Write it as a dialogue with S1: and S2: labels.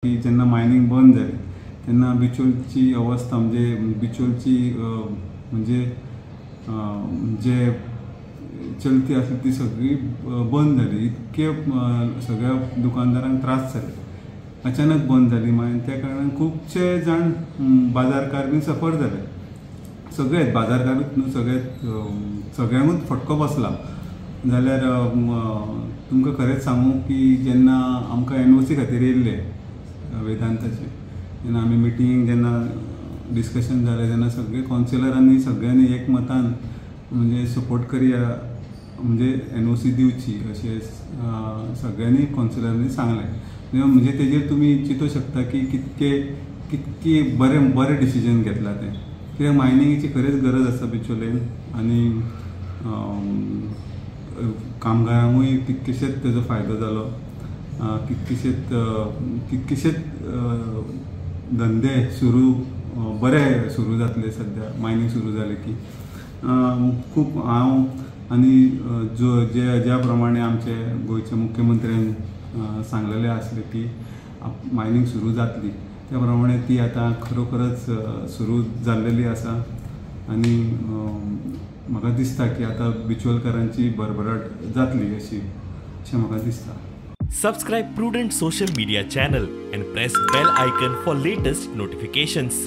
S1: की जेन्ना मायनींग बंद जालें तेन्ना बिचोलची अवस्था म्हणजे बिचोलची म्हणजे जे चलती आसली ती सगळी बंद जाली. इतके सगळ्या दुकानदारांक त्रास जाले, अचानक बंद जाली मागीर. त्या कारणान खुबशे जाण बाजारकार बीन सफर जाले. सगळेच बाजारकारूच न्हू, सगळेच सगळ्यांकूच फटको बसला. जाल्यार तुमकां खरेंच सांगू की जेन्ना आमकां एनओसी खातीर येयल्ले वेदांताचे, जेन्ना आमी मिटींग जेन्ना डिस्कशन जालें तेन्ना सगळे कावन्सिलरांनी सगळ्यांनी एकमतान म्हणजे सपोर्ट करया, म्हणजे एनओसी दिवची अशें सगळ्यांनी कावन्सिलरांनी सांगलें. म्हणजे तेजेर तुमी चिंतूं शकता की कितके कितके बरें बरें डिसिजन घेतलां तें. कित्याक मायनिंगेची खरेंच गरज आसा बिचोलेन आनी कामगारांकूय कितकेशेच तेजो फायदो जालो. कितकेशेच कितकेशेच धंदे सुरू बरे सुरू जातले सद्या मायनींग सुरू जालें की. खूब हांव आनी जो जे ज्या प्रमाणे आमचे गोंयच्या मुख्यमंत्र्यान सांगलेलें आसलें की मायनींग सुरू जातली, त्या प्रमाणे ती आतां खरोखरच सुरू जाल्लेली आसा. आनी म्हाका दिसता की आतां बिचोलकारांची भरभराट जातली अशी अशें म्हाका दिसता.
S2: Subscribe Prudent social media channel and press bell icon for latest notifications.